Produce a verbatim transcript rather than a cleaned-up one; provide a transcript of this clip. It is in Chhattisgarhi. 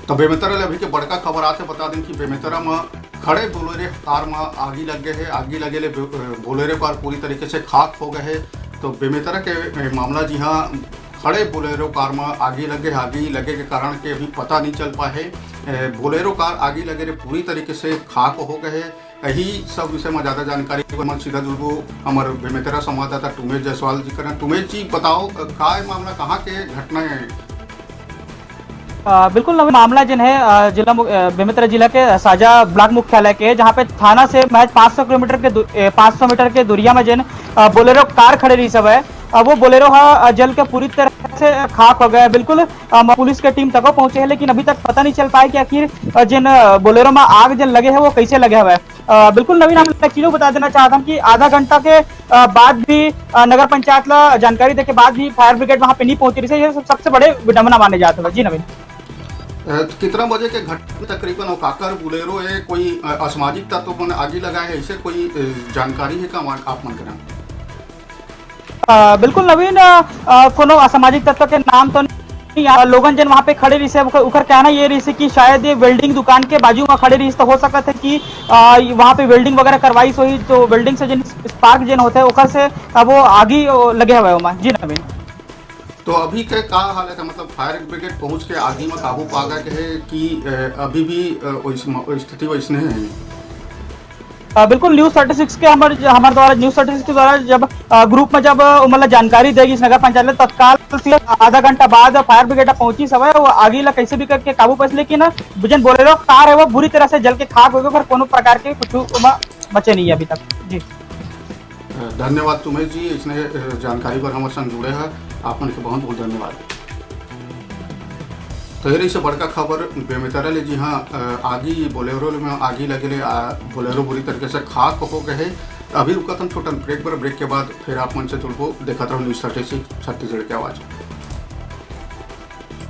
तो बेमेतरा ले अभी के बड़का खबर आथे, बता दें कि बेमेतरा म खड़े बोलेरो कार म आगी लग गए हे। आगी लगे ले बे-, बोलेरो कार पूरी तरीके से खाक हो गए हे। तो बेमेतरा के ए, मामला जी हाँ, खड़े बोलेरो कार म आगी लगे, आगी लगे के कारण के अभी पता नहीं चल पाए हे। ए, बोलेरो कार आगी लगे ले पूरी तरीके से खाक हो गए हे। यही सब विषय में ज्यादा जानकारी बर हमन सीधा जुड़बो हमर बेमेतरा संवाददाता टुमेश जायसवाल जी करा। टुमेश जी बताओ, अ, का ये मामला, कहाँ के घटना है? अ, बिल्कुल नवीन, मामला जिन है, अ, जिला मु-, अ, बेमेतरा जिला के साजा ब्लॉक मुख्यालय के, जहाँ पे थाना से महज पाँच सौ किलोमीटर के दू-, ए, पाँच सौ मीटर के दूरिया में जिन, अ, बोलेरो कार खड़े रही सब है। अब वो बोलेरो हा, अ, जल के पूरी तरह से खाक हो गया है। बिल्कुल, अ, म-, पुलिस के टीम तको पहुंचे है, लेकिन अभी तक पता नहीं चल पाए कि आखिर, अ, जिन, अ, बोलेरो में आग जिन लगे है, वो कैसे लगे हुए है। अ, बिल्कुल नवीन, हम एक चीजों बता देना चाहता हूँ कि आधा घंटा के, अ, बाद भी, अ, नगर पंचायत ला जानकारी दे के बाद भी फायर ब्रिगेड वहाँ पे नहीं पहुंची रही है। ये सब सबसे बड़े विडंबना माने जाते हुए। जी नवीन। अ, तो कितना बजे के घटना तकरीबन, और काकर बोलेरो है, कोई, अ, असामाजिक तत्व मन आगी लगाए है, ऐसे कोई, अ, जानकारी है का आप मन करा? अ, बिल्कुल नवीन, अ, अ, कोनो असामाजिक तत्व के नाम तो नहीं, अ, लोगन जन वहाँ पे खड़े रहिसे, उकर, उकर कहना ये रहिसे कि शायद ये वेल्डिंग दुकान के बाजू में खड़े रहिसे, तो हो सकत है कि, अ, वहाँ पे वेल्डिंग वगैरह करवाई सोही, तो वेल्डिंग से जिन स्पार्क जिन होते हैं, ओकर से, अ, वो आगी, ओ, लगे हुए ओमा। जी नवीन। तो अभी के का हालत है, मतलब फायर ब्रिगेड पहुँच के आगी में काबू पा गए है कि, अ, अभी भी, अ, वैस-, स्थिति वैसने है? अ, बिल्कुल, न्यूज़ थर्टी सिक्स के हमर, हमर द्वारा, न्यूज़ थर्टी सिक्स के द्वारा जब, अ, ग्रुप में जब, अ, मतलब जानकारी दे गिस नगर पंचायत ले, तत्काल फिर आधा घंटा बाद फायर ब्रिगेड पहुंचिस हवय, वो आगी ला कैसे भी करके काबू पाइस, लेकिन, अ, जेन बोलेरो कार है वो बुरी तरह से जल के खाक हो गए, पर कोनो प्रकार के कुछ ओमा बचे नहीं है अभी तक। जी। अ, धन्यवाद तुम्हें जी, इसने, अ, जानकारी पर हमर संग जुड़े हैं, आप मन के बहुत बहुत धन्यवाद। तो ये रही से बड़का खबर बेमेतरा ले जी हाँ, अ, आगी बोलेरो में आगी लगे ले, आ, बोलेरो बुरी तरीके से खाक हो गए है। अभी रुकत हम छोटन ब्रेक पर, ब्रेक के बाद फिर आप मन से जुड़बो, देखत रहो न्यूज़ थर्टी सिक्स छत्तीसगढ़ के आवाज़।